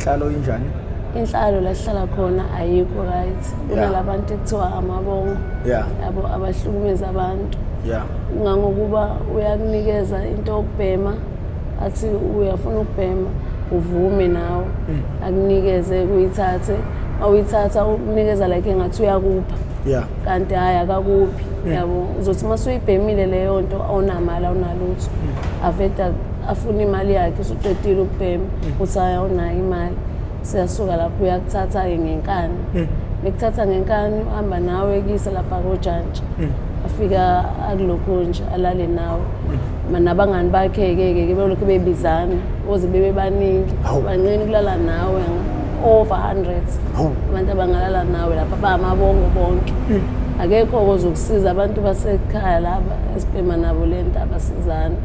Inhlalo injani? Inhlalo la sihlala khona ayikho right. Kunalabantu ekuthiwa amabongo. Yabo, abahlukumeza abantu. Ngangokuba uyakunikeza into yokubhema, athi uyafuna ukubhema, uvume nawe. Akunikeze, kuyithathe, awuyithatha ukunikeza like engathi uyakupha. Kanti hhayi, akakuphi. Yabo, uzothi uma usuyibhemile leyo nto, awunamali, awunalutho. Aveda afuna imali yakhe usuqedile ukubhema, uthi hhayi, awunayo imali. Siyasuka lapho, uyakuthatha-ke ngenkani. Bekuthatha ngenkani, uhamba nawe kuyise lapha kojantshi. Afika akulokhu nje alale nawe. Nabangani bakhe-ke ke belokhu bebizana, oze bebe baningi. Banqena ukulala nawe, over hundreds. Abantu abangalala nawe lapha bamabongo bonke. Akekho ozokusiza, abantu basekhaya laba esibhema nabo le nto abasizana.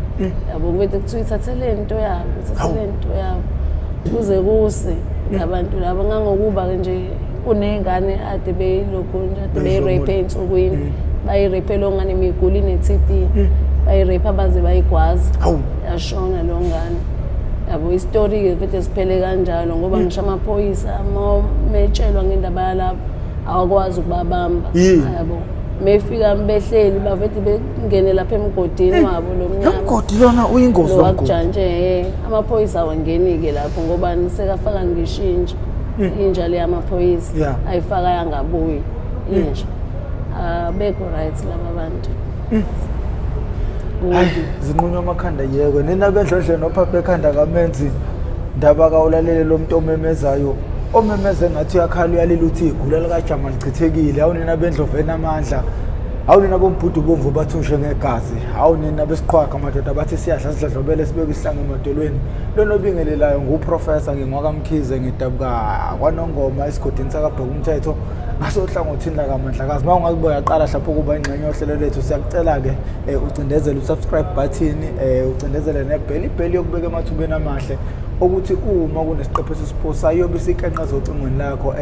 Yabo, kuvele kuthiwa ithathele into yabo, ithathele into yabo. Kuze kuse labantu laba, ngangokuba nje kuney'ngane ade beyilokhu nje ade beyi-rape ey'nsukwini. Bayi-rape lo ngane migula ine-TB. Bayi-rape baze bayigwaza. Yashona lo ngane. Yabo, isitori-ke vele siphele kanjalo, ngoba ngisho amaphoyisa metshelwa ngendaba yalapho awakwazi ukubabamba. Yabo, mefika behleli bavete bengene lapha emgodini wabo lo Lo mnyama. mgodi lona uyingozi, lo lo mgodi. wakujantshi, amaphoyisa awangeni-ke lapho ngoba sekafaka ngisho inja, inja le yamaphoyisa. Ayifaka yangabuyi inja. Abekho right laba bantu. Hayi, Kubi. zinqunywa amakhanda yekwe. Nina bendlondle nophapha ekhanda kamenzi. Ndaba kawulalele lo muntu omemezayo. Omemeze ngathi uyakhala, uyalila, uthi igula likajama lichithekile. Hawu nina bendlovu enamandla. Hawu nina bombhudu bomvu bathushe ngegazi. Hawu nina besiqhwaga madoda bathi siyadla sidladlobele sibeke isihlangu emadolweni. Lona obingelelayo nguProfessor ngingwakaMkhize, ngidabuka kwaNongoma esigodini sakaBhekumthetho ngasohlangothini lakaMandlakazi. Uma ungabe uyaqala mhlawumbe ukuba ingxenye yohlelo lethu, siyakucela-ke ucindezele u-subscribe button, ucindezele nebheli, ibheli yokubeka emathubeni amahle ukuthi uma kunesiqephu esisiposayo iyobe isikenqeza ocingweni lakho.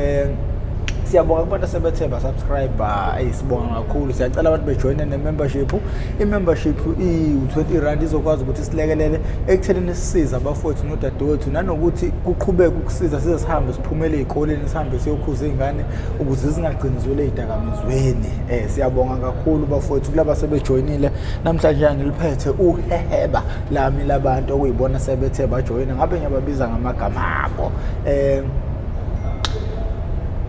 Siyabonga kubantu asebethe ba-subscribe, sibonga kakhulu. Siyacela abantu bejoyine ne-membership. I-membership iwu-R20, izokwazi ukuthi silekelele ekuthenini sisize abafowethu nodadewethu, nanokuthi kuqhubeke ukusiza size sihambe siphumele ey'koleni, sihambe siyokhuza iy'ngane ukuze zingagcini ziwele ey'dakamizweni. Siyabonga kakhulu bafowethu kulaba sebejoyinile namhlanje. Angiliphethe uheheba lami labantu okuyibona sebethe bajoyina, ngabe ngiyababiza ngamagama abo.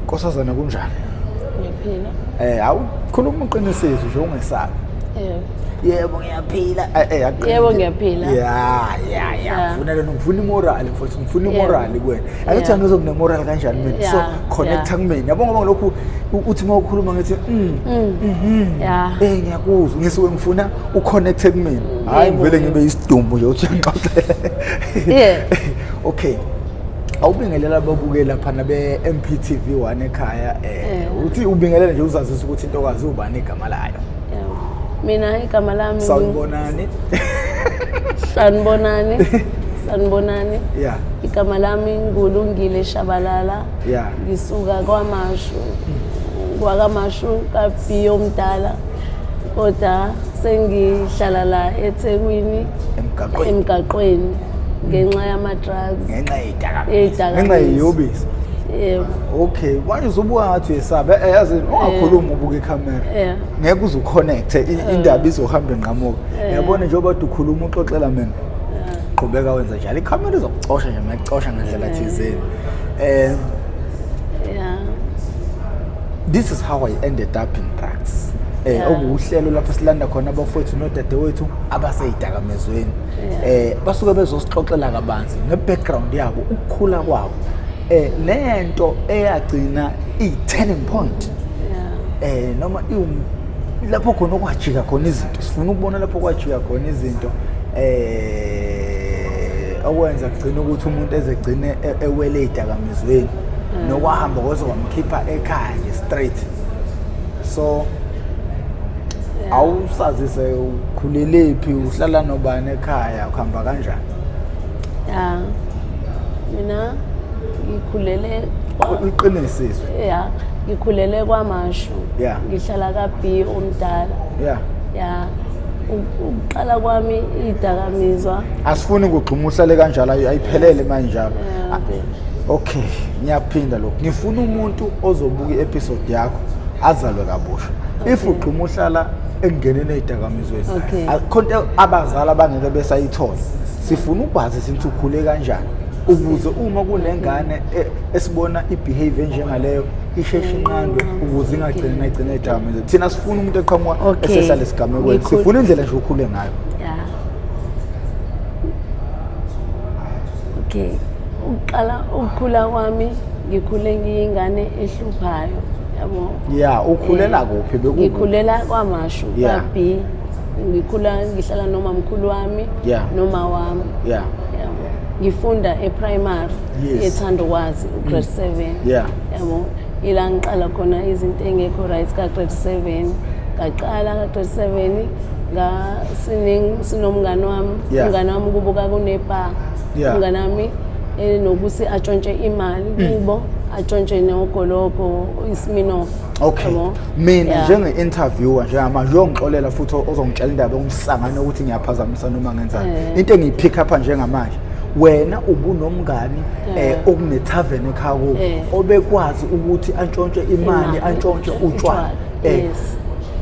Nkosazana, kunjani? Ngiyaphila. Awu, khuluma uqinisizwe nje, ungesabi. Yebo. Yebo, ngiyaphila. Yebo, ngiyaphila. Ya. Ngifuna lena, ngifuna i-moral mfowethu, ngifuna i-moral kuwena. Angithi angizoku ne-moral kanjani mina? So connecta kumina. Yabo, ngoba lokhu uthi uma ukhuluma ngithi ngiyakuzwa, ngisuke ngifuna uconnecte kumina. Hayi, ngivele ngibe isidumbu nje uthi uyangixoxela. Okay. Awubingelela ababukeli laphana be-MPTV 1 ekhaya, uthi ubingelele nje, uzazise ukuthi intokazi ubani igama layo. Yebo. Mina igama lami Sawubonani. Sanibonani. Sanibonani. Igama lami nguLungile Shabalala. Ngisuka kwaMashu. KwakaMashu kaBhiyo omdala. Kodwa sengihlala la eThekwini. Emgaqweni. Emgaqweni ngenxa yama drugs. Ngenxa yezidakamizwa. Yezidakamizwa. Ngenxa yeyobisi. Yebo. Okay, manje uzubuka ngathi uyesaba. Yazi ungakhuluma ubuka ikhamera. Ngeke uze uconnect, indaba izohamba inqamuka. Yabona, njengoba uthi ukhuluma uxoxela mina. Qhubeka wenza njalo. Ikhamera izokucosha nje, mayicosha ngendlela thizeni. This is how I ended up in drugs. Okuwuhlelo lapho silanda khona abafowethu nodadewethu abaseyidakamizweni. Basuke bezosixoxela kabanzi nge-background yabo, ukukhula kwabo. Lento eyagcina i-turning point. Noma lapho khona okwajika khona izinto. Sifuna ukubona lapho kwajika khona izinto. Okwenza kugcina ukuthi umuntu ezegcine ewele ey'dakamizweni, nokwahamba kwaze kwamkhipha ekhaya nje straight. So awusazise, ukhulelephi, uhlala nobani ekhaya, ukuhamba kanjani? Ya. Mina ngikhulele Uqinisizwe. Ya, ngikhulele kwaMashu. Ngihlala ka-B omdala. Ya. Ukuqala kwami idakamizwa Asifuni ukugxuma, uhlale kanjalo, ayiphelele manje njalo. Yeah, okay. Okay, ngiyaphinda lokho. Ngifuna umuntu ozobuka i-episode yakho azalwe kabusha. If ugquma uhlala ekungeneni ey'dakamizweni, akukho nto abazali abangeke besayithola. Sifuna ukwazi sithi ukhule kanjani ukuze uma kunengane esibona i-behavior enjengaleyo isheshe inqandwe ukuze ingagcini nayigcine ey'dakamizweni. Thina sifuna umuntu eqhamuka esehlala esigamekweni. Sifuna indlela nje ukhule ngayo. Yeah. Okay. Ukuqala ukukhula kwami ngikhule ngiyingane ehluphayo yabo. Yeah, ukhulela kuphi beku? Ngikhulela kwaMashu kwa B. Ngikhula ngihlala noma mkhulu wami noma wami. Yeah. Yabo. Ngifunda e-primary eThandokwazi u-grade 7. Yeah. Yabo. Ila ngiqala khona izinto engekho right ka grade 7. Ngaqala ka grade 7 nga sinomngani wami umngani wami kubo kakunebha umngani wami nokuthi atshontshe imali kubo atshontshe nogologo iSmirnoff. Okay, mina njenge-interviewer njengamanje uyongixolela futhi ozongitshela indaba yomsangano ukuthi ngiyaphazamisa noma ngenzani. Into engiyipick up njengamanje, wena ubunomngani okune-tavern ekhaya kubo obekwazi ukuthi antshontshe imali, antshontshe utshwala.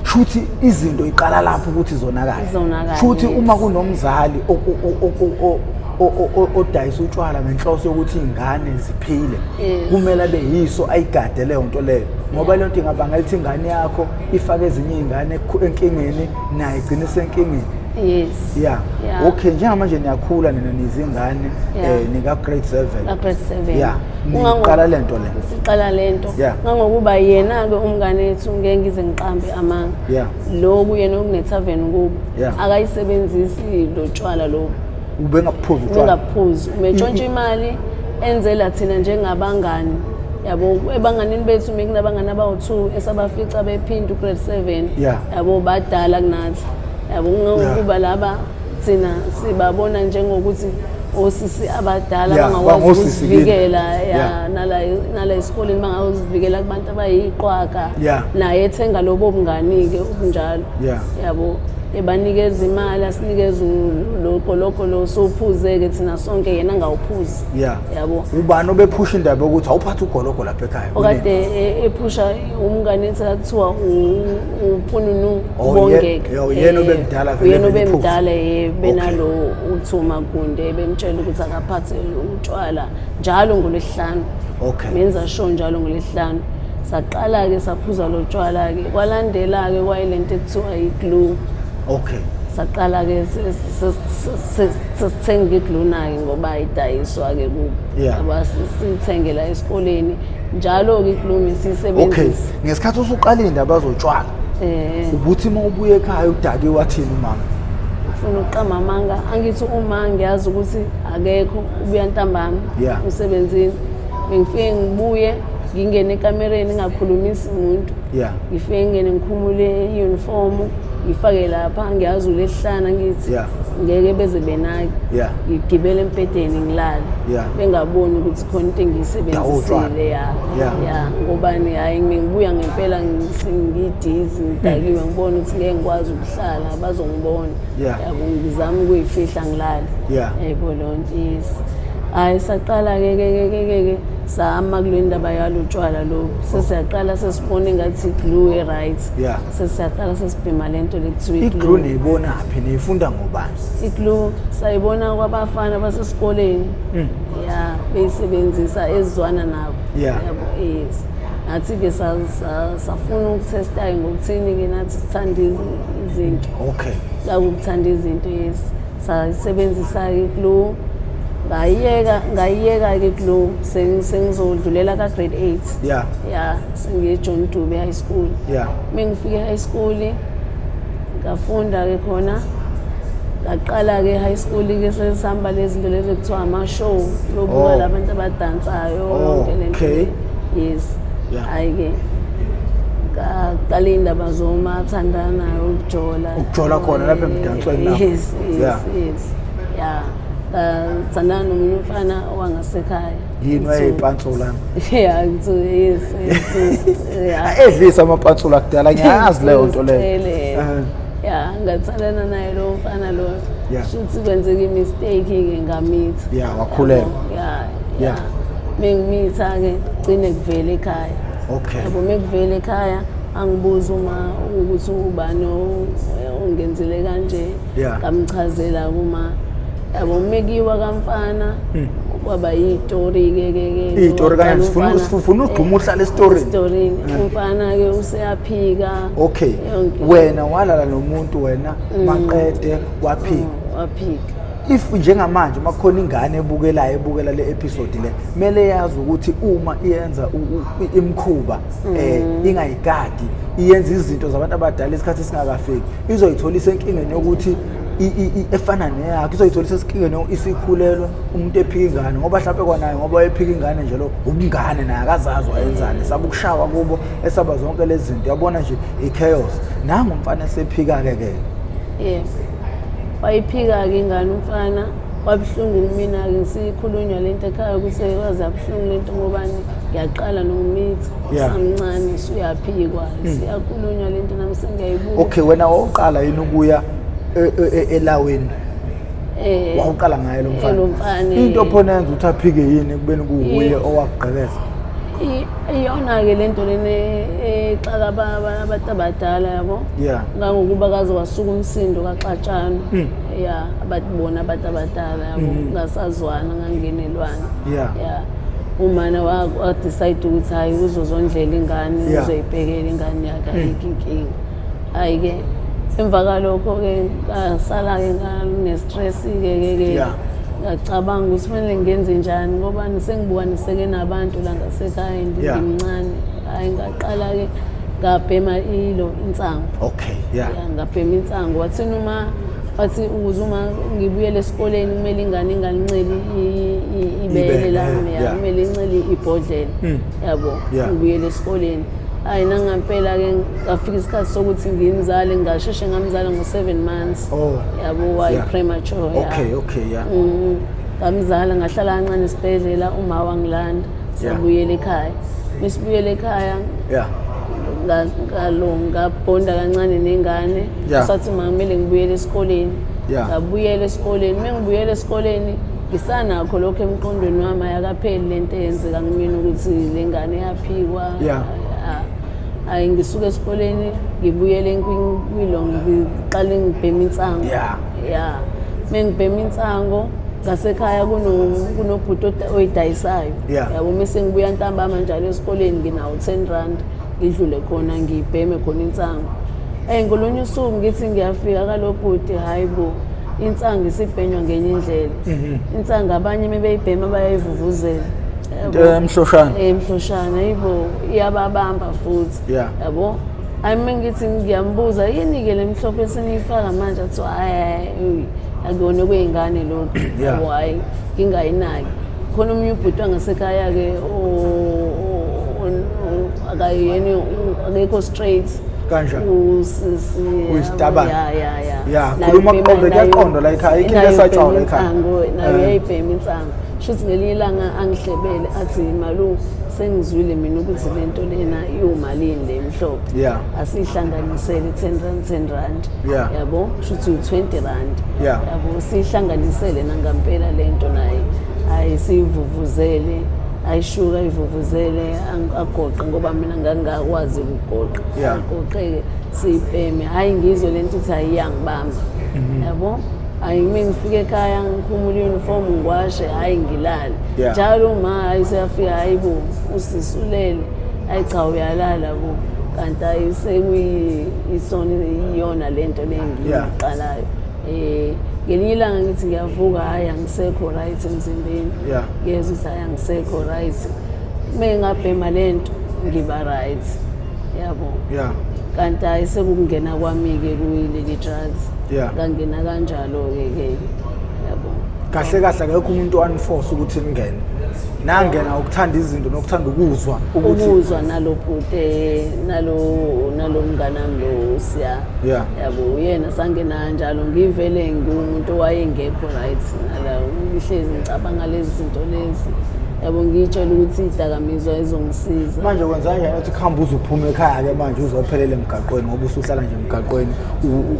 Shuthi izinto iqala lapho ukuthi zonakale. Shuthi uma kunomzali odayisa utshwala ngenhloso yokuthi iy'ngane ziphile, kumele abe yiso ayigade leyo nto leyo, ngoba leyo nto ingabangela ukuthi ingane yakho ifake ezinye iy'ngane enkingeni, naye igcine isenkingeni. Yes. Yeah. Okay, njengamanje niyakhula nina nizingane nika grade 7. Ka grade 7. Yeah. Niqala lento le. Siqala lento. Ngangokuba yena ke umngane wethu ngeke ngize ngiqambe amanga. Lokhu yena okune-tavern kubo. Akayisebenzisi lo tshwala lobu. Ubengaphuzi utshwala. Ubengaphuzi. Ubetshontsha imali enzela thina njengabangani. Yabo, ebanganini bethu mekunabangani abawu-2 esabafica bephinda u-grade 7. Yabo, badala kunathi. Yabo, ngokuba laba thina sibabona njengokuthi osisi abadala bangakwazi ukuzivikela nala esikoleni, bangakuzivikela kubantu abayiqwaka. Naye ethenga lobo bungani-ke obunjalo. Yabo, ebanikeza imali, asinikeze lokho lo sophuze-ke thina sonke, yena angawuphuzi. Yabo. Ubani obephusha indaba yokuthi awuphathe ugologo lapha ekhaya? Okade ephusha umngane ethi kuthiwa uPhununu Bongeka. Yena obemdala vele. Yena obemdala benalo uThuma Gunde bemtshela ukuthi akaphathe utshwala njalo ngolwesihlanu. Okay. Menza sure njalo ngolwesihlanu. Saqala-ke saphuza lo tshwala-ke, kwalandela-ke kwayilento ekuthiwa i-glue. Okay. Saqala-ke sesithenga i-glue nayo ngoba idayiswa-ke kubo. Siyithengela esikoleni njalo-ke i-glue siyisebenzisa. Okay. Ngesikhathi usuqala iy'ndaba zotshwala, ubuthi uma ubuya ekhaya udakiwe wathini umama? Ufuna ukuqamba amanga, angithi uma ngiyazi ukuthi akekho ubuya ntambama emsebenzini, ngifike ngibuye ngingene ekamereni ngingakhulumisi umuntu. Ngifike ngingene ngikhumule i-uniform ngifake lapha, ngiyazi ulehlana ngithi ngeke beze benake. Ngigibele embhedeni ngilale. Bengaboni ukuthi khona into engiyisebenzisile ya. Ngobani hayi ngibuya ngempela ngidizi ngidakiwe ngibona ukuthi ngeke ngikwazi ukuhlala bazongibona. Yabo, ngizama ukuyifihla ngilale. Yebo lo nto yes. Hayi saqala ke ke ke ke sama kule ndaba yalotshwala lo. Sesiyaqala sesibona engathi glue e right. Sesiyaqala sesibhema lento lekuthiwa i-glue. Niyibonaphi, niyifunda ngobani? I-glue sayibona kwabafana basesikoleni. Yeah, beyisebenzisa ezwana nabo. Yabo, yes. Nathi ke safuna ukutesta ngokuthini ke nathi sithanda izinto. Okay. La ukuthanda izinto yes. Sayisebenzisa i-glue. Ngayiyeka ke glue sengizodlulela ka grade 8. Yeah, sengiye John Dube High School. Mengifike high school ngafunda ke khona. Ngaqala ke high school ke sesihamba lezi zinto lezi ekuthiwa ama show lobuka labantu abadansayo yonke lento. Yes. Hayi ke ngaqala indaba zomathandana ukujola. Ukujola khona lapha emdansweni lapho. Yes, yes, yes. Yeah. Thandana nomunye umfana owangasekhaya. Yini wayeyipantsula? Yeah, yes, yes. Yeah. Edlisa amapantsula kudala, ngiyazi leyo nto leyo. Yeah, ngathandana naye lo mfana lo. Shuthi kwenzeka i-mistake ke ngamitha. Yeah, wakhulelwa. Yeah. Mengimitha-ke gcine kuvele ekhaya. Okay. Yabo, mekuvele ekhaya angibuza uma ukuthi ubani ongenzele kanje. Ngamchazela kuma, yabo, mekiwa kamfana kwaba yitori-ke ke ke. Iy'tori kanjani? Sifuna ugxuma uhlale esitorini. Esitorini. Umfana-ke useyaphika. Okay. Yonke. Wena walala nomuntu wena, maqede waphika. Waphika. If njengamanje makukhona ingane ebukelayo, ebukela le episode le, kumele yazi ukuthi uma iyenza imikhuba ingayigadi, iyenza izinto zabantu abadala isikhathi singakafiki, izoyitholisa enkingeni yokuthi efana neyakho, izoyitholisa esikingeni isikhulelwa umuntu ephika ingane, ngoba mhlawumbe kwanaye ngoba wayephika ingane nje, lo ubungane naye akazazi wayenzani, esaba ukushawa kubo, esaba zonke lezi zinto, yabona nje i-chaos. Nangu umfana esephika-ke ke. Yebo, wayiphika-ke ingane umfana. Kwabuhlungu kumina-ke, ngisikhulunywa lento ekhaya ukuthi kwaze yabuhlungu lento, ngobani ngiyaqala nokumitha usamncane usuyaphikwa, siyakhulunywa lento nami sengiyayibuka. Okay, wena wawuqala yini ukuya elaweni? Wawuqala ngaye lo mfana? Lo mfana. Into phona yenza ukuthi aphike yini ekubeni kuwuye owakugqekeza? Iyona-ke le nto lena exaka abantu abadala, yabo. Ngangokuba kaze wasuka umsindo kaxatshana. Ya, abantu bona abantu abadala, yabo, ngasazwana, ngangenelwana. Ya, umana wa-decide ukuthi hhayi, uzozondlela ingane, uzoyibhekela ingane yakhe, ayikho inkinga. Hhayi-ke, emva kalokho-ke ngasala-ke ngane-stress-ke ke ke. Ngacabanga ukuthi kufanele ngenze njani, ngoba sengibuka niseke nabantu la ngasekhaya, ngimncane. Hhayi, ngaqala-ke ngabhema ilo insangu. Okay, yeah. Ya, ngabhema insangu. Wathini uma wathi ukuze uma ngibuyele esikoleni kumele ingane inganinceli ibele Ibele, lami, ya, kumele incele ibhodlela, yabo, ngibuyele esikoleni. Hayi, nangampela-ke ngafika isikhathi sokuthi ngimzale, ngasheshe ngamzala ngo-7 months. Yabo, wayi-premature, ya. Okay, okay, yeah. Ngamzala, ngahlala kancane esibhedlela, uma wangilanda, sabuyela ekhaya. Mesibuyela ekhaya, ngalo ngabhonda kancane nengane. Sathi ma kumele ngibuyele esikoleni. Ngabuyela esikoleni. Uma ngibuyela esikoleni ngisanakho lokho emqondweni wami, ayakapheli lento eyenzeka kumina ukuthi le ngane yaphikwa. Hayi, ngisuka esikoleni ngibuyele kwilo, ngiqale ngibhema insango. Ya, mengibhema insango ngasekhaya kunobhuti oyidayisayo. Yabo, mese ngibuya ntambama njalo esikoleni nginawo 10 rand, ngidlule khona ngibheme khona insango. Ngolunye usuku ngithi ngiyafika kalo bhuti, hayi bo, insango isibhenywa ngenye indlela. Insango abanye mebeyibhema bayayivuvuzela. Into emhloshana. Emhloshana, yibo, iyababamba futhi. Yabo. Hayi, uma ngithi ngiyambuza yini-ke le mhlophe eseniyifaka manje, athi hhayi, hhayi, akuyona kwey'ngane lokhu. Yabo, hhayi, ngingayinaki. Khona omunye ubhuti wangasekhaya-ke akayena, akekho straight. Kanjani? Usisi, Uyisitabane. Ya, ya, ya. Ya, Naye khuluma ubhema- kuqonde, kuyaqondwa la ekhaya, ayikho into naye esatshwayo la ubhema ekhaya. insangu, naye uyayibhema insangu. Shuthi ngelinye ilanga angihlebele athi, malu, sengizwile mina ukuthi le nto lena iwumalini le mhlophe. Asiyihlanganisele 10 rand, 10 rand. Yabo, shuthi u-20 rand. Yabo, siyihlanganisele nangampela le nto naye. Hayi, siyivuvuzele, ayishuka ayivuvuzele, agoqe, ngoba mina ngangingakwazi ukugoqa. Agoqeke siyibheme. Hayi, ngizwe le nto ithi ayiyangibamba. Yabo? Hayi, uma ngifika ekhaya ngikhumula i-uniform ngiwashe, hayi ngilale. Njalo uma hayi seyafika, hayi bo, usisulele. Hayi cha, uyalala bo. Kanti hayi sekuyisona iyona lento le ngiyiqalayo. Ngelinye ilanga ngithi ngiyavuka, hayi angisekho right emzimbeni. Ngiyezwa ukuthi hayi angisekho right. Uma ngingabhema lento ngiba right. Yabo. Kanti hayi sekungena kwami-ke kuyileli drugs. Ngangena kanjalo-ke ke. Yabo. Kahle kahle akekho umuntu wani-force ukuthi ningene. Nangena ukuthanda izinto nokuthanda ukuzwa ukuthi ukuzwa nalo bhuti, nalo mngane wami lo siya. Yabo, uyena sangena kanjalo, ngivele ngiwumuntu owayengekho right nala, ngihlezi ngicabanga lezi zinto lezi. Yabo, ngiyitshela ukuthi idakamizwa izongisiza. Manje kwenza kanjani ukuthi kuhambe uze uphume ekhaya ke manje uzophelela emgaqweni, ngoba usuhlala nje emgaqweni,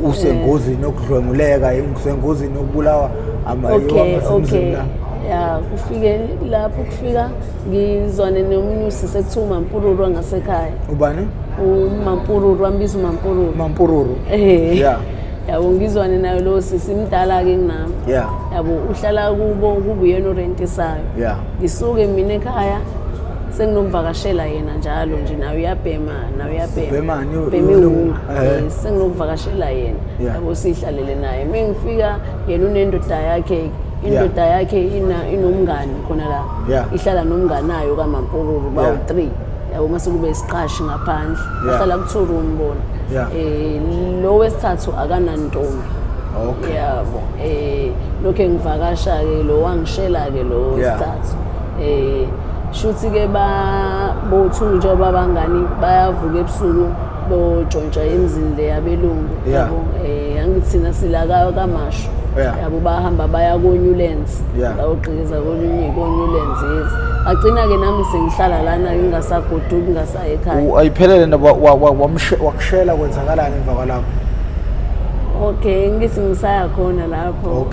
usengozini yokudlwenguleka, usengozini yokubulawa Okay, amazimzim okay. la. Ya, kufike lapho kufika ngizwane nomunye usisi ekuthiwa uMampururu wangasekhaya. Ubani? UMampururu, bambiza uMampururu. Mampururu. Eh. Yabo, ngizwane nayo lo sisi, mdala-ke kunami. Yabo, uhlala kubo, kuba uyena orentisayo. Ngisuke mina ekhaya senginomvakashela yena njalo nje, naye uyabhema, naye uyabhema. Ubhemani? Ubhema iwunga. Senginokuvakashela yena. Yabo, sihlalele naye. Uma ngifika yena unendoda yakhe, indoda yakhe inomngani khona la. Ihlala nomnganayo kaMampururu, bawu-3. Yabo, mase kube isiqashi ngaphandle. Bahlala ku-2 room bona. Lo wesithathu akanantombi. Yabo, lokho engivakasha-ke lo wangishela-ke lo wesithathu. Shuthi ke ba bo-2 njengoba bangani bayavuka ebusuku botshontsha emzini le yabelungu. Yabo, angithi thina sila kaMashu. Yabo, bahamba baya ko-Newlands. Bayogqiza ko-Newlands, yes. Agcina-ke nami sengihlala lana ngingasagoduki, ngingasayi ekhaya. Ayiphelele ndaba, wakushela, kwenzakalani emva kwalapho? Okay, ngithi ngisaya khona lapho.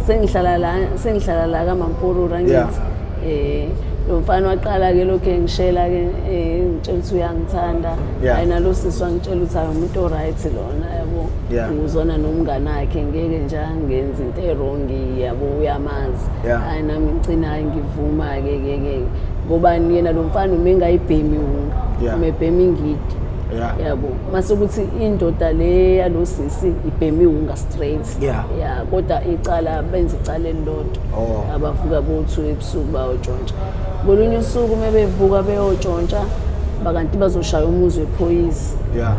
Sengihlala la, sengihlala la kaMampururu, angithi. Lo mfana waqala ke lokho engishela ke, ngitshela ukuthi uyangithanda. Hayi, nalo sisi wangitshela ukuthi hayi, umuntu o-right lona, yabo. Nguzona nomngane wakhe, ngeke nje angenze into e-wrong, yabo, uyamazi. Hayi, nami ngicina, hayi, ngivuma ke ke ke. Ngoba yena lo mfana uma engayibhemi wunga, uma ebhema ingidi. Yabo, mase kuthi indoda le yalo sisi ibhema iwunga straight. Ya, kodwa icala benza icala elilodwa. Abavuka bo-2 ebusuku bayotshontsha. Ngolunye usuku uma bevuka beyotshontsha, bakanti bazoshaya umuzi wephoyisa.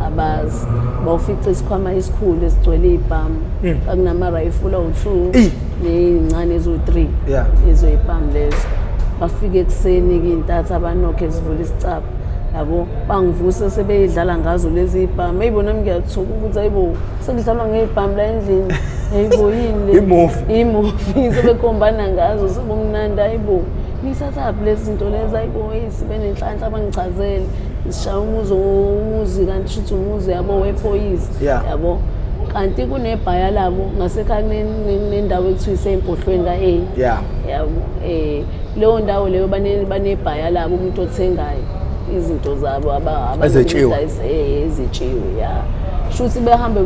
Abazi. Bawufica isikhwama esikhulu esigcwele ibhamu. Kwakunama-rifle awu-2 ney'ncane eziwu-3. Lezo y'bhamu lezo. Bafike ekuseni-ke iy'ntatha abanokhe zivula isicabha. Yabo, bangivuse sebeyidlala ngazo lezi y'bhamu. Eyi bona ngiyathuka ukuthi hayibo, sekudlalwa ngey'bhamu la endlini. Hayibo, yini le? I-movie. I-movie, sebekhombana ngazo, sekumnandi. Hayibo, niyithathaphi lezi zinto lezi? Hayibo, hey, sibe nenhlanhla, bangichazele. Sishaya umuzi, umuzi kanti shuthi umuzi yabo wephoyisa. Yabo. Kanti kunebhaya labo ngasekhaya, kunendawo ekuthiwa isempohlweni ka-A. Yabo, leyo ndawo leyo banebhaya labo, umuntu othengayo izinto zabo Ezetshiwe. Ezetshiwe, ya. Shuthi behambe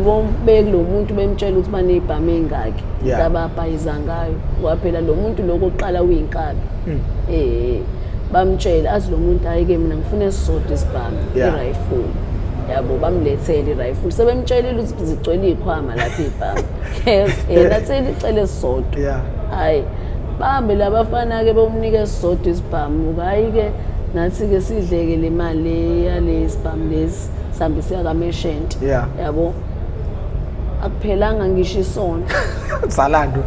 beye kulo muntu bemtshela ukuthi banezibhamu ey'ngaki ababhayiza ngayo. Ngoba phela lo muntu lokho oqala uyinkabi. Bamtshela, athi lo muntu, hayi-ke mina ngifuna esisodwa isibhamu, i-rifle. Yabo, bamlethele i-rifle. Sebemtshelile ukuthi zigcwele iy'khwama lapha iy'bhamu. Yena athele icele esisodwa. Hhayi, bahambe labafana-ke bomnika esisodwa isibhamu. Hhayi-ke nathi-ke sidleke le mali yale sibhamu lesi, sihambe siya kameshenti. Yabo, akuphelanga ngisho isonto. Zalando.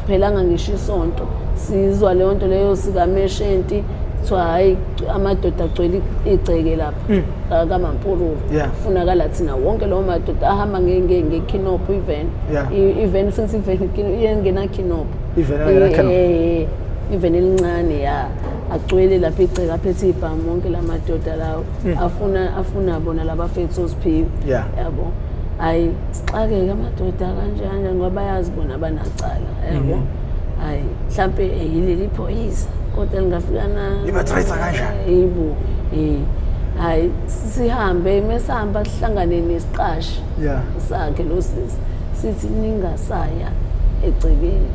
Kuphelanga ngisho isonto. Sizwa leyo nto leyo sikameshenti, kuthiwa hhayi, amadoda agcwele igceke lapha kaMampururu. Kufunakala thina wonke lawo madoda ahamba ngekhinophu i-van. I-van, since i-van iyengenakhinophu. I-van engenakinophu. I-van elincane, ya. Agcwele lapha igceke, aphethe ibhamu wonke la madoda lawo. Afuna bona labafethu oSiphiwe. Yabo. Hayi, sixakeke amadoda kanje kanje ngoba bayazi bona abanacala, yabo. Hayi, mhlambe yileli phoyisa kodwa lingafika na Libatrayisa kanjani? Yebo. Hayi, sihambe, mesihamba sihlangane nesiqashi sakhe lo sisi. Sithi ningasaya egcekeni,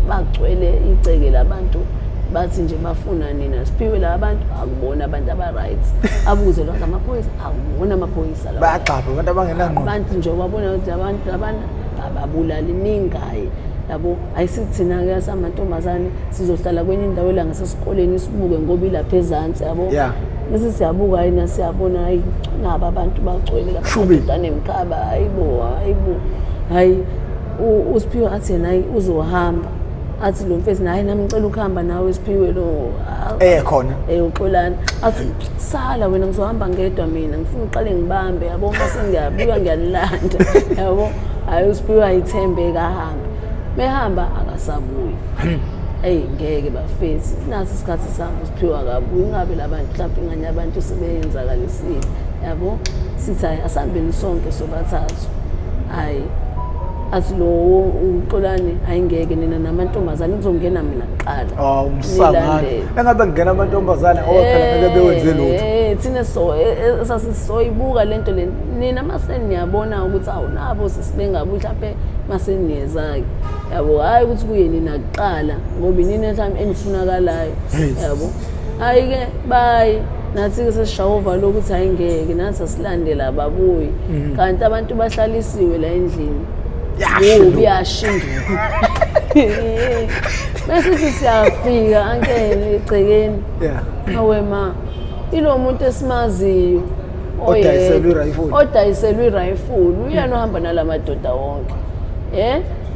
bagcwele igceke labantu, bathi nje bafuna nina. Siphiwe la bantu, akubona abantu aba-right. Abuze lo amaphoyisa, akubona amaphoyisa lawa. Bayagxabha abantu abangenangqondo. Abantu nje wabona ukuthi abantu labana ababulali, ningayi. Yabo, ayisithi thina-ke samantombazane sizohlala kwenye indawo la ngasesikoleni sibuke ngoba ilapha ezansi, yabo. Bese siyabuka, hayi, nasiyabona, hayi, naba abantu bagcwele lapha, Shubi. amadoda anemkhaba, hayibo, hayibo. Hayi, uSiphiwe athi yena hayi uzohamba. Athi lo mfethu, hayi, nami ngicela ukuhamba nawe Siphiwe lo. Khona. Uxolani. Athi sala wena, ngizohamba ngedwa mina, ngifuna uqale ngibambe, yabo, mase ngiyabuya ngiyalanda. Yabo, hayi, uSiphiwe ayithembe ahambe. Mehamba akasabuyi. Eyi, ngeke bafethu, naso isikhathi sami uSiphiwe akabuyi, ingabe labantu mhlawumbe ingane abantu sebeyenzakalisile, yabo. Sithi hayi, asihambeni sonke sobathathu. Hayi, Athi lo uXolani, ayingeke nina namantombazane, kuzongena mina kuqala. Oh, umsangano. Nilandele. Engabe kungena amantombazane ngoba phela ngeke bewenze lutho. Thina so sasisoyibuka lento le, nina mase niyabona ukuthi awu nabo sisibengabu mhlampe mase niyeza-ke, yabo. Hhayi ukuthi kuye nina kuqala, ngoba inini mhlawumbe enifunakalayo, yabo. Hhayi-ke bayi nathi-ke sesishawa uvalo ukuthi hhayi ngeke nathi asilandela ababuyi, kanti abantu bahlalisiwe la endlini. Yashinduka. Yashinduka. Bese sithi siyafika ankele egcekeni, awe ma, ilo muntu esimaziyo odayiselwe irayifuli. Odayiselwe irayifuli, uyena ohamba nala madoda wonke,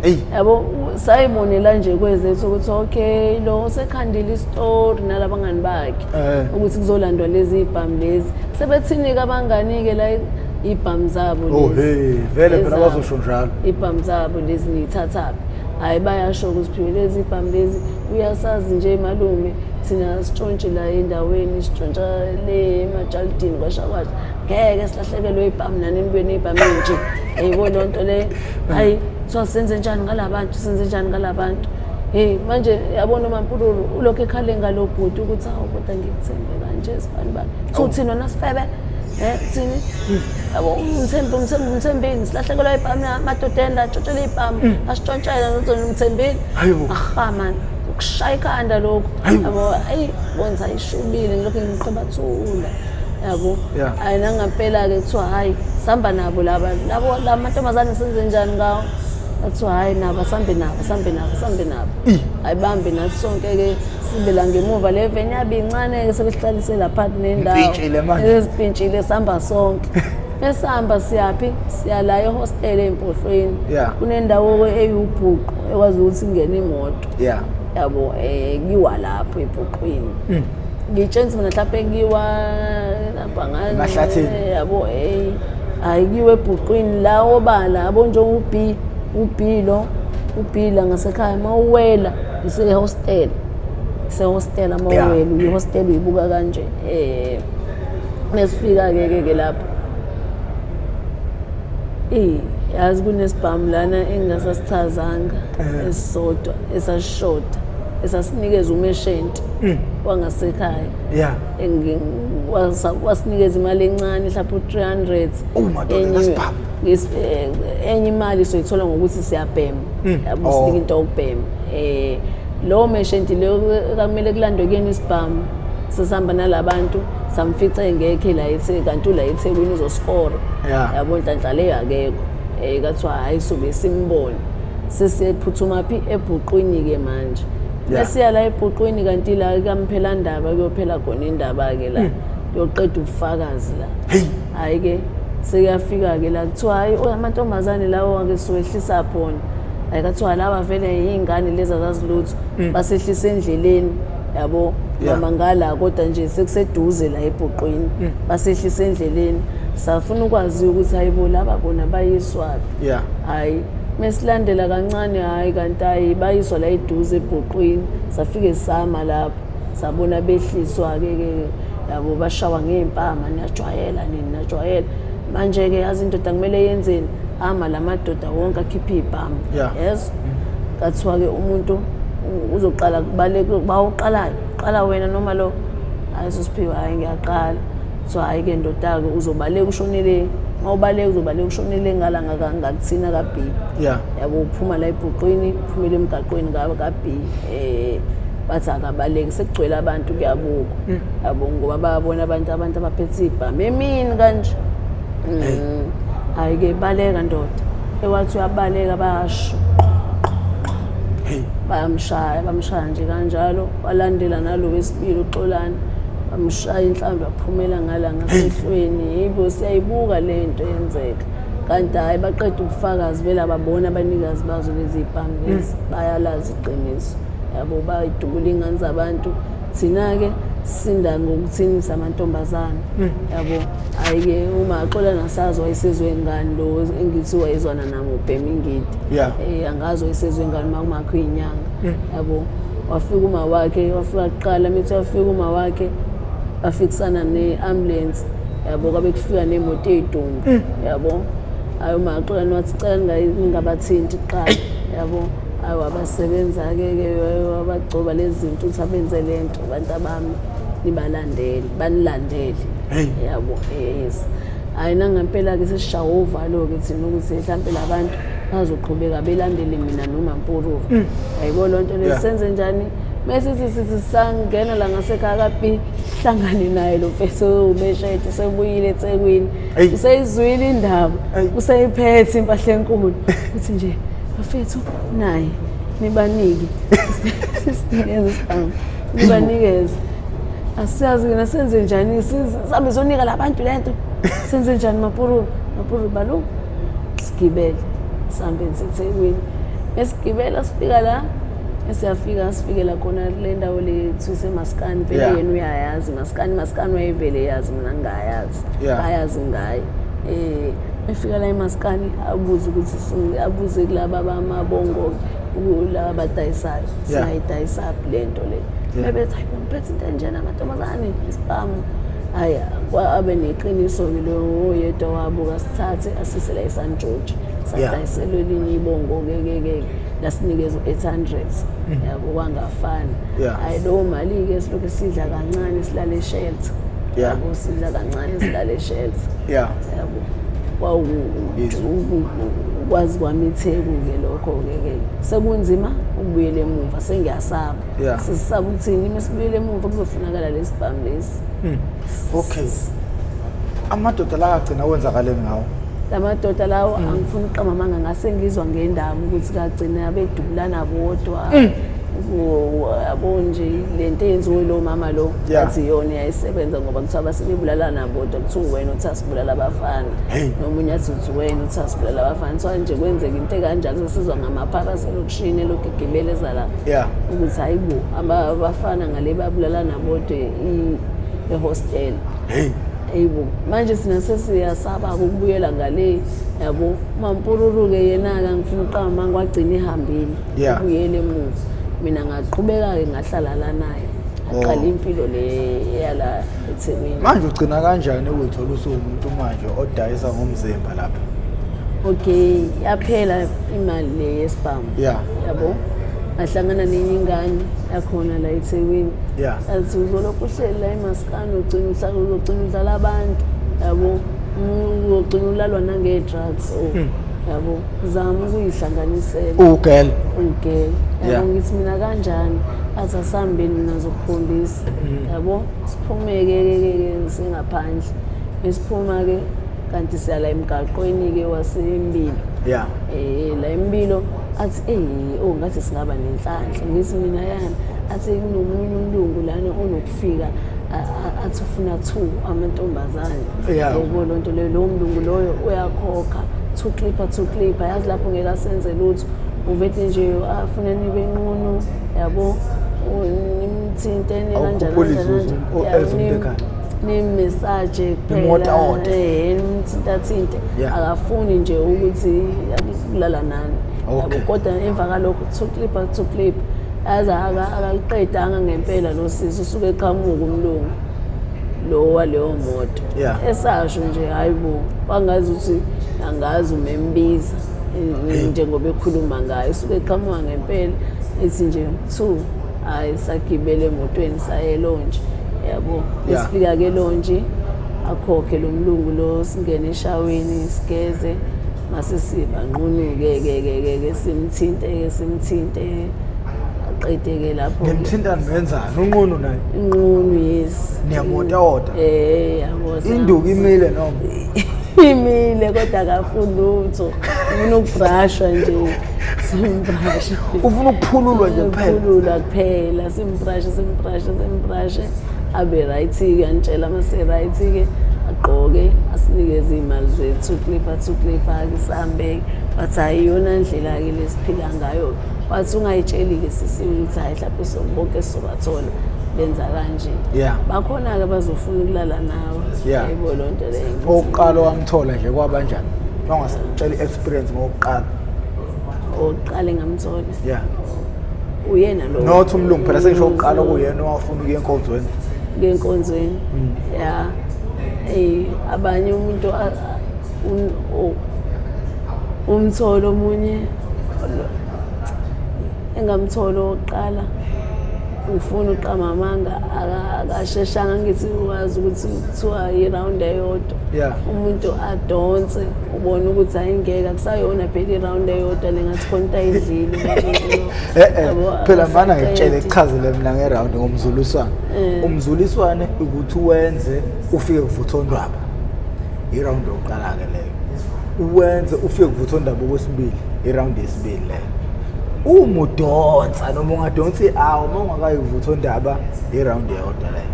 Eyi. Yabo, sayibonela nje kwezethu ukuthi okay, lo usekhandile isitori nalabangani bakhe ukuthi kuzolandwa lezi ibhamu lezi. Sebethini-ke abangani-ke la, ibhamu zabo Oh lezi. Hey, vele phela Ezabo. bazosho njalo. Ibhamu zabo lezi niyithathaphi? Hhayi, bayasho ukuthi lezi ibhamu lezi uyasazi nje malume, thina sitshontshi la endaweni, sitshontsha le emajalidini kwasha kwasha, ngeke silahlekelwe ibhamu nani nibuye ney'bhamu ey'nje, yayibona loo nto leyo. Hhayi, kuthiwa senze njani ngala bantu, senze njani ngala bantu? Hey, manje yabona uMampululu ulokhu ekhale ngalo bhuti ukuthi awu kodwa ngikuthembe kanje sibani bani. Kuthiwa uthini wena sifebe? Thini? Yabo, umthembi umthembi umthembini, silahlekelwa ibhamu amadodeni la, tshontshela ibhamu, asitshontshela nozona umthembini. Hayibo. Aha man, ukushaya ikhanda lokhu. Hayibo. Yabo, ayi bonza ishubile, ngilokhu ngiqheba thula. Yabo. Hayi, nangampela-ke kuthiwa hhayi sihamba nabo laba labo la mantombazane, senze njani ngawo? Athiwa hhayi nabo asambe nabo, asambe nabo, asambe nabo. Hayi, bambe nathi sonke-ke sibe la ngemuva, le veni yabe incane-ke, sebesihlalise lapha nendawo. Mpintshile manje. Sezipintshile, sihamba sonke. Mesihamba siyaphi? Siya la ehostela eMpohlweni. Kunendawo eyubhuqu ekwazi ukuthi ingene imoto. Yabo, kiwa lapho ebhuqwini. Ngitshela mina mhlawumbe kiwa lapha ngale Emahlathini. Yabo, hayi kiwe ebhuqwini la obala, yabo, njengo B, uB lo, uB la ngasekhaya mawuwela isehostela, isehostela mawuwela uyihostela uyibuka kanje. Mesifika ke ke lapho, yazi kunesibhamu lana engingasasichazanga esisodwa esasishoda esasinikeza umeshenti wangasekhaya. Wasinikeza imali encane mhlawumbe u-300. Oh, madoda, ngesibhamu. Enye imali soyithola ngokuthi siyabhema, yabo, sinika into yokubhema. Lowo meshenti leyo kamele kulandwe kuyena isibhamu, sesihamba nalabantu, samfica engekho la ethe, kanti ula eThekwini uzoskora. Yabo, nhlanhla leyo akekho. Kathiwa hhayi sobe simbone, sesiyephuthuma phi? Ebhuqwini-ke manje. Mesiya la ebhuqwini, kanti la kamphela ndaba kuyophela khona indaba-ke la, kuyoqeda ubufakazi la. Hey. Hhayi-ke sekuyafika-ke la, kuthiwa hhayi, oh, amantombazane lawo-ke siwehlisa phona. Hhayi, kathiwa laba vele yiy'ngane lezi azazi lutho, basehlisa endleleni, yabo. Mama ngala, kodwa nje sekuseduze la ebhuqwini, basehlisa endleleni. Safuna ukwazi ukuthi hayibo, laba bona bayiswaphi? Hhayi, mesilandela kancane, hhayi kanti hayi bayiswa la eduze ebhuqwini. Safike sama lapho, sabona behliswa-ke ke, yabo, bashawa ngey'mpama, niyajwayela nini, niyajwayela manje-ke. Yazi indoda kumele yenzeni? Ama la madoda wonke akhiphe iy'bhamu. Yezo, kathiwa-ke umuntu uzoqala kubaleka, bawuqalayo, qala wena noma lo. Hhayi sosiphiwe, hhayi ngiyaqala. So hhayi-ke ndoda-ke, uzobaleka ushonele, uma ubaleka uzobaleka ushonele ngala ngakuthina ka-B. Yabo, uphuma la ebhuqwini, uphumele emgaqweni ka-B. Bathi akabaleki, sekugcwele abantu, kuyabukwa, yabo, ngoba bayabona abantu abaphethe iy'bhamu emini kanje. Hhayi-ke baleka ndoda, ewathi uyabaleka, bayasho bayamshaya, bamshaya nje kanjalo. Walandela nalo wesibili uXolani, bamshaya inhlamvu yaphumela ngala ngasehlweni. Yibo, siyayibuka le nto yenzeka, kanti hhayi baqeda ubufakazi vele, ababona abanikazi bazo lezi y'bhamu lezi, bayalazi iqiniso, yabo, bayidubula iy'ngane zabantu. Thina-ke sinda ngokuthini? Samantombazane, yabo. Hhayi-ke uma axola nasazi wayesezwe ngani lo engithi wayezwana nami ubhema ingidi. Angazi wayesezwe ngani uma kumakho iy'nyanga, yabo. Wafika uma wakhe, wafika kuqala, mithi wafika uma wakhe, bafikisana ne-ambulance, yabo, kwabe kufika nemoto ey'dumbu, yabo. Hayi, uMaxolani wathi cela ningabathinti kuqala, yabo. Hayi, wabasebenza-ke ke, wabagcoba lezi zinto ukuthi abenze le nto, abantu abami nibalandele, banilandele. Yabo, yes. Hhayi, nangempela-ke sesishawa uvalo-ke thina ukuthi mhlampe la bantu bazoqhubeka belandele mina noma Mpururu. Yayibona loo nto leyo. Senze njani? Mesithi sithi sangena la ngasekhaya kabi, hlangane naye lo mfethu ubeshede sebuyile eThekwini. Useyizwile indaba, useyiphethe impahla enkulu. Uthi nje bafethu naye nibanike. Sinikeze isibhamu. Nibanikeze. Asiyazi ke senze njani, sihambe sizonika labantu lento. Senze njani Mapururu? Mapururu balu sigibele sihambe siseThekwini. Esigibela sifika la, esiyafika sifikela khona kule ndawo le kuthiwa iseMaskani vele. Yena uyayazi Maskani, Maskani wayevele yazi, mina ngingayazi. Bayazi ngaye. Efika la eMaskani abuze ukuthi abuze kulaba bamabongo, kulaba abadayisayo, singayidayisaphi le nto le? Bebethi hayi, ngiphethe into enjena amantombazane, isibhamu. Hhayi, abe neqiniso-ke lo oyedwa wabo, kasithathe asise la eSan George. Sadayiselwe elinye ibongo-ke-ke-ke, lasinikeza u-800, yabo, kwangafani. Hhayi, leyo mali-ke silokhu sidla kancane, silale eshelter. Yabo, sidla kancane, silale eshelter. Yabo, ukwazi kwami iTheku-ke lokho-ke ke sekunzima ukubuyela emuva, sengiyasaba. Sisaba ukuthini uma sibuyele emuva kuzofunakala lesi bhamu lesi. Okay, amadoda la agcina kwenzakaleni ngawo? La madoda lawo, angifuni ukuqamba amanga, ngase ngizwa ngendaba ukuthi kagcina bedubulana bodwa. Yabo nje le nto eyenziwe lo mama lo, athi iyona yayisebenza, ngoba kuthiwa basebebulalana bodwa, kuthiwa wena uthi asibulala abafana, nomunye athi uthi wena uthi asibulala abafana. Kuthiwa nje kwenzeka into ekanjalo, sesizwa ngamaphara aselokishini elokhu egibeleza la ukuthi hayi bo, abafana ngale babulalana bodwa ehostel. Eyibo, manje sina sesiyasaba ukubuyela ngale, yabo. Mampururu-ke yena-ke, angifuna ukuqamba amanga, wagcina ihambile, ubuyele emuva. Mina ngaqhubeka-ke ngahlala la naye, aqala impilo le yala eThekwini. Manje ugcina kanjani ukuyithola usuwumuntu manje odayisa ngomzimba lapha? Okay, yaphela imali le yesibhamu. Yabo, ngahlangana nenye ingane yakhona la eThekwini. Athi uzolokhu uhleli la eMaskani, ugcina uhlala, uzogcina udlala abantu, yabo, uzogcina ulalwa nange-drugs o, yabo, zama ukuyihlanganisela. Ugirl? Ugirl, yabo. Ngithi mina kanjani? Athi asihambeni, mina ngizokukhombisa, yabo. Siphume-ke ke singaphandle, besiphuma-ke kanti siyala emgaqweni-ke waseMbilo. La eMbilo, athi oh, ngathi singaba nenhlanhla. Ngithi mina yani? Athi kunomunye umlungu lana onokufika athi ufuna two amantombazane. Yebo, loo nto leyo, lowo mlungu loyo uyakhokha two clipper, two clipper. Yazi lapho ngeke asenze lutho, uvete nje afune nibe nqunu, yabo, nimthinte kanjani. Awukhuphuli izuzu, elve umuntu ekhaya. Nimassage. Nimotawota. Nimthintathinte. Akafuni nje ukuthi kulala nani. Yabo, kodwa emva kalokho two clipper, two clip. Yazi akaliqedanga ngempela lo sisi, usuke eqhamuka umlungu lo waleyo moto. Esasho nje, hayi bo, kwangazi ukuthi angazi umembiza njengoba ekhuluma ngayo, usuke eqhamuka ngempela, ethi nje two. Hayi, sagibele emotweni saye lounge, yabo. Esifika ke lounge, akhokhe lo mlungu lo, singene eshaweni sigeze, mase sibanqunu-ke ke ke ke ke simthinte ke, simthinte, aqede ke lapho. Nimthinta nenzani, unqunu naye? Inqunu, yes. Niyamotawota? Yabo. Induku imile noma? Imile, kodwa akafuni lutho, ufuna ukubrashwa nje, simbrashe. Ufuna ukuphululwa nje kuphela? Ukuphululwa kuphela. Simbrashe, simbrashe, simbrashe, abe right-ke, antshela mase right-ke, agqoke, asinikeze iy'mali zethu, two clipper, two clipper-ke, sihambe-ke. Wathi hhayi, iyona ndlela-ke lesiphila ngayo. Wathi ungayitsheli-ke sisi ukuthi hhayi, mhlawumbe bonke sizobathola benza kanje. Bakhona-ke bazofuna ukulala nawe. Yebo, loo nto leyo. Owokuqala owamthola nje kwabanjani? Wangasitshela i-experience ngokuqala. Owokuqala engamthola? Uyena lo. Not umlungu phela, sengisho ukuqala okuyena owafuna ukuya enkonzweni. Kuya enkonzweni. Ya. Abanye umuntu Umtholo omunye engamtholo wokuqala, ngifuna uqamba amanga, akasheshanga ngithi wazi ukuthi kuthiwa i-round eyodwa. Umuntu adonse, ubone ukuthi ayingeke, akusayona phela i-round eyodwa le, ngathi khona into ayidlile. Eh, phela mana ngikutshele, kuchazele mina nge-round ngomzuliswano. Umzuliswane ukuthi wenze ufike kuvuthondaba, i-round yokuqala-ke leyo. Uwenze ufike kuvuthondaba okwesibili, i-round yesibili leyo. Uma udonsa noma ungadonsa i-hour, uma ungakayi kuvuthondaba, i-round eyodwa leyo.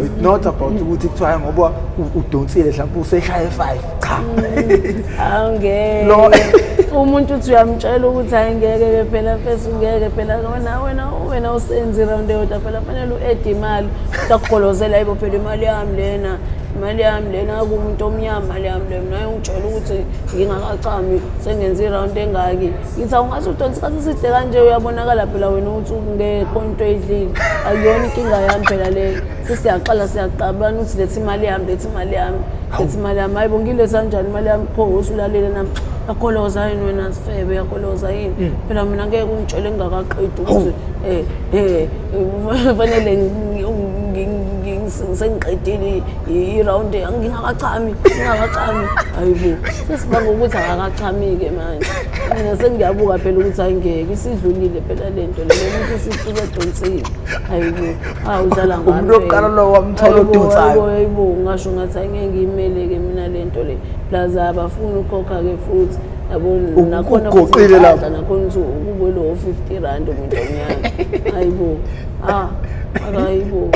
It's not about ukuthi kuthiwa ngoba udonsile mhlawumbe useshaye 5, cha. Awungeke. Umuntu uthi uyamtshela ukuthi hayi, ngeke phela mfethu, ngeke phela, wena usenze i-round eyodwa phela, fanele u-add imali. Utakugolozela, ayibo phela imali yami lena, imali yami lena, kumuntu omnyama, imali yami le, mina ngitshela ukuthi ngingakachami sengenze i-round engaki. Ngithi awungaze udonse isikhathi eside kanje, uyabonakala phela wena ukuthi ungekho into eyidlile, akuyona inkinga yami phela leyo. Sesiyaqala siyaqabana, uthi letha imali yami, letha imali yami, letha imali yami. Hayibo, ngiletha kanjani imali yami? Pho usulalele nami, yakoloza yini wena sifebe, yakoloza yini phela, mina ngeke ungitshele ngingakaqedi ukuthi fanele sengiqedile i-round, ngingakachami, ngingakachami. Hayibo, sesibanga ukuthi akakachami-ke manje, mina sengiyabuka phela ukuthi hayi, ngeke, isidlulile phela le nto le, muntu usedonsile. Hayibo, hawu, udlala ngami. Umuntu wokuqala lo wamthola odonsayo. Hayibo, ngasho ngathi angeke ngiyimele-ke mina le nto le, plus abafuni ukukhokha-ke futhi, yabo, nakhona futhi Uguqile lapho. impahla, nakhona ukuthi ukube lowo R50 umuntu omnyama. Hayibo, ah, hayibo.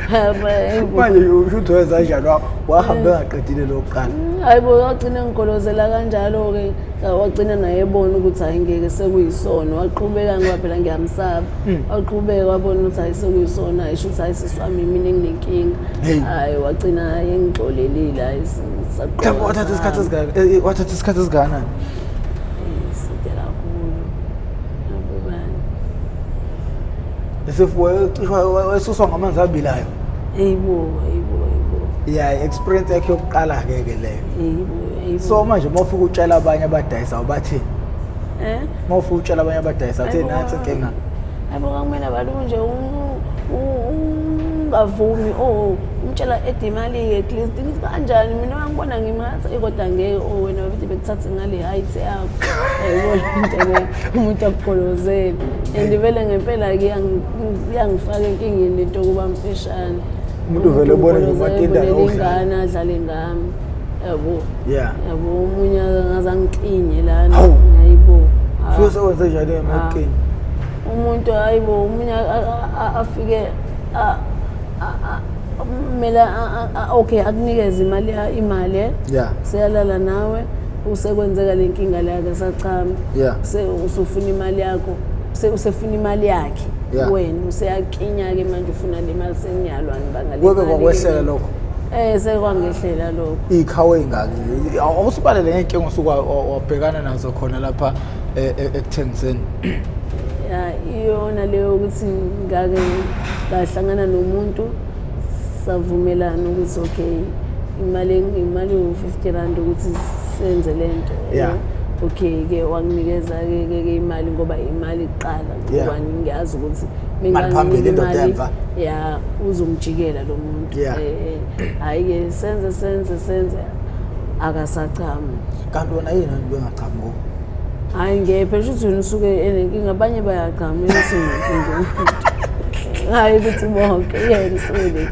Hayibo. Manje usho ukuthi wenza kanjani? Wahamba engaqedile lokuqala? Hayibo, wagcina ngigolozela kanjalo-ke, wagcina naye ebona ukuthi hayi, ngeke, sekuyisono. Waqhubeka ngoba phela ngiyamsaba. Waqhubeka wabona ukuthi hayi, sekuyisono, hayi, sho ukuthi hayi, sisi wami, mina enginenkinga. Hey. Hayi, wagcina engixolelile, hayi, saqhubeka. Mhlawumbe wathatha isikhathi esingaka, wathatha isikhathi esingakanani? Side kakhulu, yabo bani. Wesuswa ngamanzi abilayo. Eyibo, eyibo, eyibo. Ya, experience yakhe yokuqala-ke ke leyo. Eyibo, eyibo. So manje uma ufika utshela abanye abadayisayo, bathini? Eh. Uma ufika utshela abanye abadayisayo, uthi nansi inkinga. Hayibo, kwakumele abantu nje ungavumi, oh, umtshela ede imali-ke at least. Ngithi kanjani mina wangibona ngimatha, kodwa ngeke, oh, wena babethi bekuthathe ngale height yakho, yayibona into leyo, umuntu akugolozele. And vele ngempela-ke iyangifaka enkingeni lento yokuba mfishane. Umuntu vele ubone nje umatindane ubonela odlala. Ingane adlale ngami, yabo. Yabo, omunye ngaze angiklinye lana. Hawu. Hayibo. Ah. Suke sekwenze njani Ah. emakinye? Umuntu, hayibo, omunye afike kumele okay, akunikeze imali, imali. Seyalala nawe, usekwenzeka le nkinga le, akasachami. Usufuna imali yakho, usefuna imali yakhe. Wena useyakinya-ke manje, ufuna le mali, seniyalwa, nibanga le Kweke mali-ke kwakwehlela manje. Lokho? Sekwangehlela lokho. Iy'khawu ey'ngaki? Awusibalele ngey'nkinga osuke wabhekana nazo khona lapha ekuthengiseni. Ya, iyona leyo ukuthi ngake ngahlangana nomuntu, savumelana ukuthi okay, imali u-R50 ukuthi senze lento. Okay ke, wanginikeza ke imali ngoba imali kuqala, ngoba ngiyazi ukuthi Imali phambili, indoda imali, emva. Ya, uzongijikela lo muntu. Hhayi ke, senze senze senze, akasachami. Kanti wena yini anti bengachami ngo? Hhayi, ngephe, sho ukuthi wena usuke enenkinga, abanye bayachama, yena usuke nenkinga. Hhayi ukuthi bonke, yena usuke nenkinga.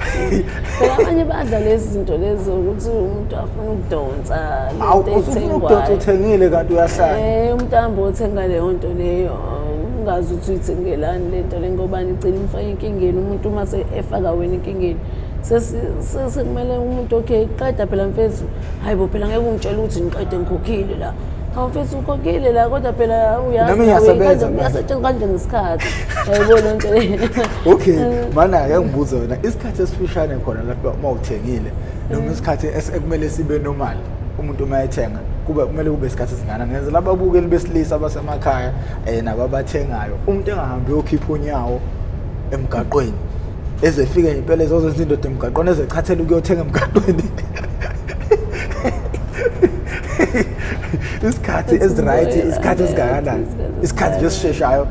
Phela abanye badla lezi zinto lezi ukuthi umuntu afuna ukudonsa le Awu, nto usufuna ukudonsa, ethengwayo. uthengile kanti uyahlala. Umuntu ahambe othenga leyo nto leyo, ungazi ukuthi uyithengelani le nto le, ngobani, igcina imfake enkingeni umuntu uma efaka wena enkingeni. Sekumele umuntu, okay, qeda phela mfethu. Hayi bo, phela ngeke ungitshele ukuthi ngiqede ngikhokhile la. Hawu mfethu, ukhokhile la, kodwa phela uyazi Nami nawe ngiyasebenza kanje manje. Uyasetshenziswa kanje ngesikhathi, yayibona le nto le. Okay, mana ake ngibuze wena, isikhathi esifishane khona lapha uma uthengile noma isikhathi ekumele sibe normal umuntu uma ethenga, kube kumele kube isikhathi esingakanani? Ngenzela ababukeli besilisa abasemakhaya nababathengayo, umuntu engahambi uyokhipha unyawo emgaqweni, ezefike impela ezozenza indoda emgaqweni, ezechathela ukuyothenga emgaqweni. Isikhathi esi-right, isikhathi esingakanani, isikhathi nje esisheshayo,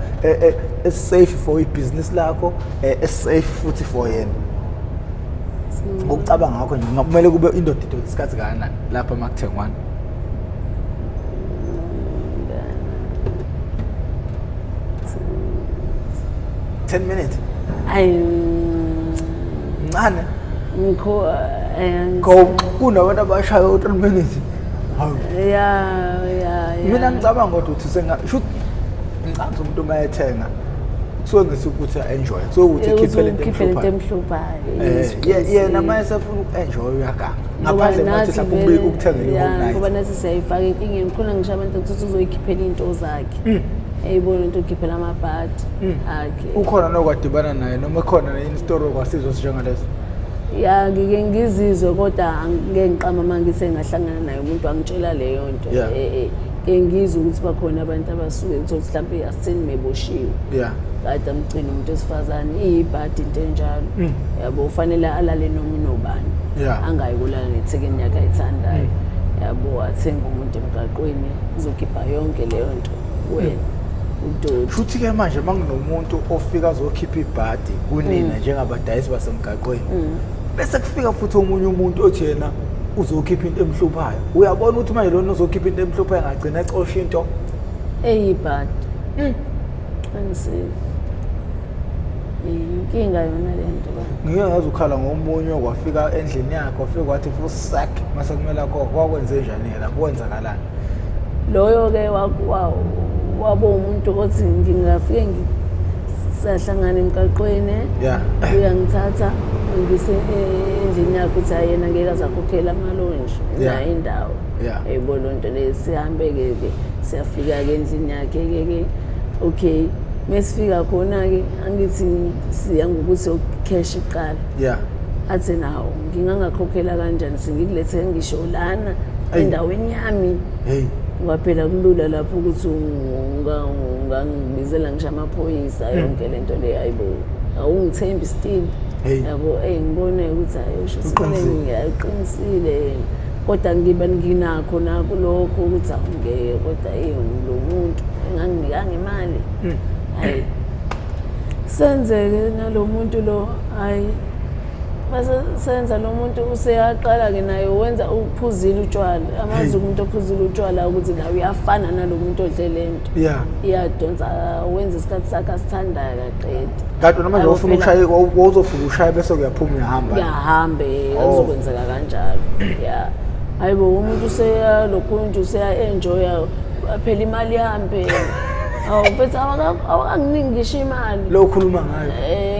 esi-safe for ibhizinisi lakho, esi-safe futhi for yena. Ngokucabanga ngakho nje, kumele kube indoda idonsa isikhathi kangakanani lapha uma kuthengwana? 10 minutes? Ayi. Ncane. Ngikho. Go, kunabantu abashaya u-3 minutes. Hawu. Ya. Mina ngicabanga kodwa ukuthi senga shoot, ngicabanga umuntu uma ethenga kusuke ngesukuthi enjoy, kusuke ukuthi ekhiphe lento Ukhiphe lento emhluphayo. Emhluphayo. Yena uma esefuna uku-enjoy uyaganga, ngaphandle manje mhlawumbe ukuthengela i-home night. Ngoba nathi siyayifaka enkingeni, khona ngisho abantu ukuthi uzoyikhiphela iy'nto zakhe, eyibona into ukhiphela amabhadi akhe. Ukhona nokwadibana naye noma ekhona in-story okwasizwa sinjengaleso? Ya, ngike ngizizwe, kodwa angike ngiqamba uma ngithe ngahlangana naye umuntu angitshela leyo nto. Ke ngizwe ukuthi bakhona abantu abasuke ngithola ukuthi mhlawumbe asitheni meboshiwe, kade amgcina umuntu wesifazane, iyibhadi into enjalo, yabo, ufanele alale noma unobani, angayi kulala nethekeni yakhe ayithandayo, yabo, athenga umuntu emgaqweni uzokhipha yonke leyo nto wena udoti. Futhi-ke manje uma kunomuntu ofika azokhipha ibhadi kunina njengabadayisi basemgaqweni, bese kufika futhi omunye umuntu othi yena uzokhipha into emhluphayo, uyabona ukuthi manje lona uzokhipha into emhluphayo engagcina ecosha into Eyibhadi, qinisile, inkinga yona le nto ba. Ngike ngaze ukhala ngomunye okwafika endlini yakhe, wafika wathi fusak, mase kumele akho kwakwenze njani-ke lapho, kwenzakalani? Loyo-ke wabo umuntu othi ngingafike sahlangana emgaqweni, uyangithatha ngise endlini yakhe, uthi hayi, yena ngeke azakhokhela amalonji nayo indawo. Yayibona loo nto leyo. Sihambe-ke ke, siyafika-ke endlini yakhe-ke ke. Okay, mesifika khona-ke, angithi siya ngokuthi cash kuqala. Athi nawo ngingangakhokhela kanjani, sengikulethe ngisho lana endaweni yami. Ngoba phela kulula lapho ukuthi ungangibizela ngisho amaphoyisa, yonke lento le. Hayibo, awungithembi still? Yabo, eyi, ngibone ukuthi hayi, usho Uqinisile. Uqinisile yena, kodwa ngiba nginakho nakho lokho ukuthi awungeke, kodwa eyi, lo muntu enganginikanga imali. Hayi, senzeke nalo muntu lo, hayi, mase senza lo muntu useyaqala-ke naye wenza uphuzile utshwala, amazi umuntu ophuzile utshwala ukuthi nawe uyafana nalo muntu odle le nto. Iyadonsa, wenza isikhathi sakhe asithandayo, kaqedi. Kanti noma nje Yabo, ufuna phela- ukushaya, wawuzofika ushaye bese kuyaphuma, uyahamba. Kuyahambe. Kuzokwenzeka kanjalo, ya. Hayi bo, umuntu useyalokhu nje useya-enjoya phela imali yami phela. Awu mfethu, awakanginiki ngisho imali. Lo ukhuluma ngayo?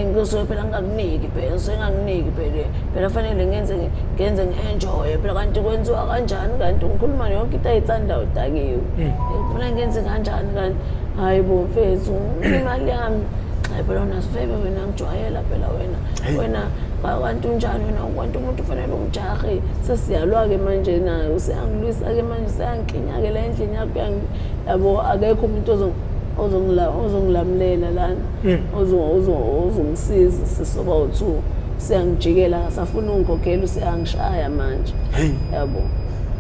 Ngisuke phela ngingakuniki phela, ngisuke ngingakuniki phela, phela fanele ngenze ngi-enjoye phela. Kanti kwenziwa kanjani? Kanti ngikhuluma yonke into ayithandayo, udakiwe. Ngifuna ngenze kanjani kanti? Hayi bo mfethu, imali yami. Hayi phela wena sifebe wena, ngijwayela phela wena. Wena kanti unjani wena? Kanti umuntu ufanele umjahe. Sesiyalwa-ke manje naye, useyangilwisa-ke manje, seyangikinya-ke la endlini yakho, yabo, akekho umuntu ozongilamulela lana, ozongisiza. Sisoba u-two, siyangijikela, akasafuni ungikhokhela, useyangishaya manje. Yabo,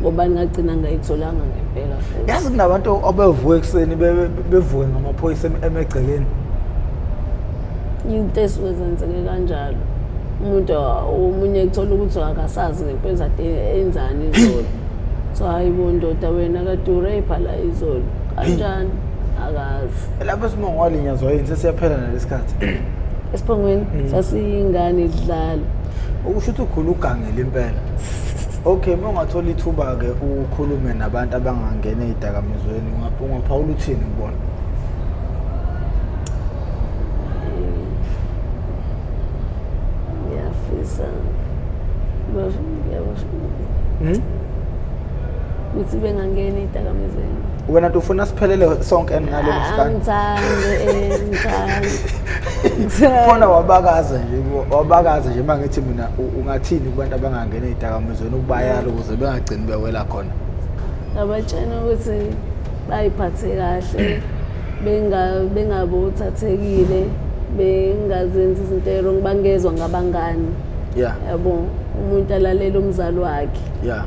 ngoba ngagcina ngayitholanga ngempela futhi. Yazi kunabantu abevuka ekuseni bevuke ngamaphoyisa emegcekeni. Into esuke zenzeke kanjalo, umuntu omunye kuthola ukuthi akasazi ngempela kade enzani izolo. So hayi bo ndoda, wena kade urape la izolo, kanjani? Akazi. Lapho esimongo walinyazwa yini? Sesiyaphela nalesikhathi. Esiphongweni sasiyingane idlala. Ukusho ukuthi ukhulu ugangile impela. Okay, uma ungathola ithuba-ke ukhulume nabantu abangangena ey'dakamizweni, ungaphawula uthini kubona? Ngiyafisa ukuthi bengangena ey'dakamizweni. Wena nto ufuna siphelele sonke ngale masikani? Angithandi, ngithandi. Khona wabakaza nje, wabakaza nje. Uma ngithi mina, ungathini kubantu abangangena ey'dakamizweni, ukubayala ukuze bengagcini bewela khona? Ngabatshena ukuthi bayiphathe kahle, bengabothathekile, bengazenzi izinto e-wrong, bangezwa ngabangani. Yabo. Umuntu alalele umzali wakhe.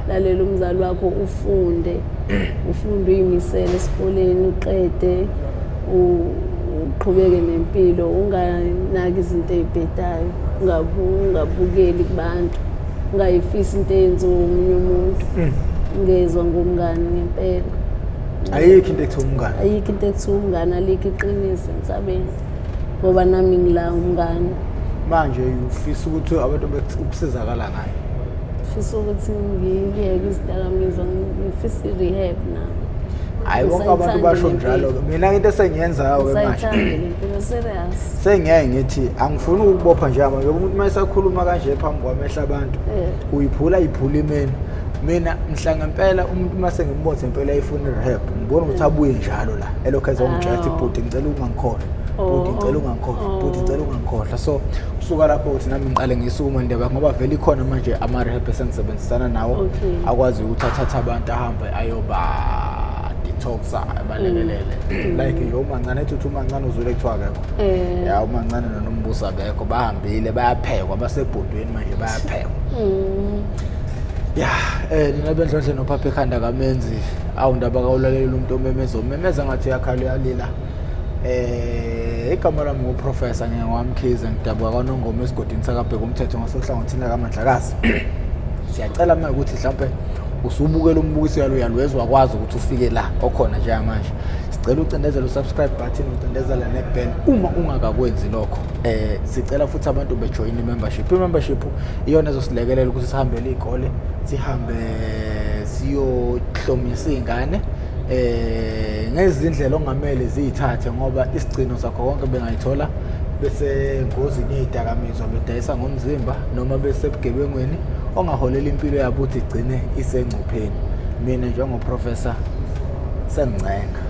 Lalela umzali wakho, ufunde. Ufunde uyimisele esikoleni, uqede, uqhubeke nempilo, unganaki izinto ey'bhedayo, ungabukeli kubantu, ungayifisi into eyenziwa omunye umuntu. Ungezwa ngomngani ngempela. Ayikho into ekuthiwa umngani. Ayikho into ekuthiwa umngani, alikho iqiniso emhlabeni. Ngoba nami ngila umngani. Manje ufisa ukuthi abantu ukusizakala ngayo? Ngifisa ukuthi ngiyeke izidakamizwa, ngifisa i-rehab nami. Hayi, bonke abantu basho njalo-ke. Mina into esengiyenzayo-ke manje, lempilo, serious. Sengiyaye ngithi angifuni ukukubopha nje manje, umuntu uma esakhuluma kanje phambi kwamehla abantu, uyiphula iphula imeni. Mina mhla ngempela umuntu uma sengimbothe impela ayifuna i-rehab, ngibona ukuthi abuye njalo la elokhu ezongitshela ukuthi bhuti ngicela ungangikhohlwa, bhuti ngicela ungangikhohlwa, bhuti ngicela ungangikhohlwa. So kusuka lapho ukuthi nami ngiqale ngisukuma indaba, ngoba vele ikhona manje ama-rehab esengisebenzisana nawo, akwazi ukuthi athathe abantu ahambe ayoba detoxa, abalekelele. Like nje umancane ethi uthi umancane uzwile kuthiwa akekho. Ya, umancane noNombuso abekho, bahambile, bayaphekwa, basebhodweni manje, bayaphekwa. Ya, nina bendlondle nophapha ekhanda kamenzi, awu ndaba kawulalela umuntu omemeza, umemeza ngathi uyakhala, uyalila. Igama lami nguProfessor ngingowaMkhize, ngidabuka kwaNongoma esigodini sakaBheka umthetho ngasohlangothini lakaMandlakazi. Siyacela manje ukuthi mhlawumbe usubukela umbukiso yalo uyalwezwa kwazi ukuthi ufike la okhona njengamanje. Sicela ucindezele usubscribe button, ucindezele nebell uma ungakakwenzi lokho. Sicela futhi abantu bejoin i-membership. I-membership iyona ezosilekelela ukuthi sihambele iy'kole, sihambe siyohlomisa iy'ngane ngezindlela okungamele ziyithathe, ngoba isigcino sakho konke bengayithola besengozini yey'dakamizwa, bedayisa ngomzimba noma besebugebengweni ongaholela impilo yabo ukuthi igcine isengcupheni. Mina njengoprofessor sengincenga.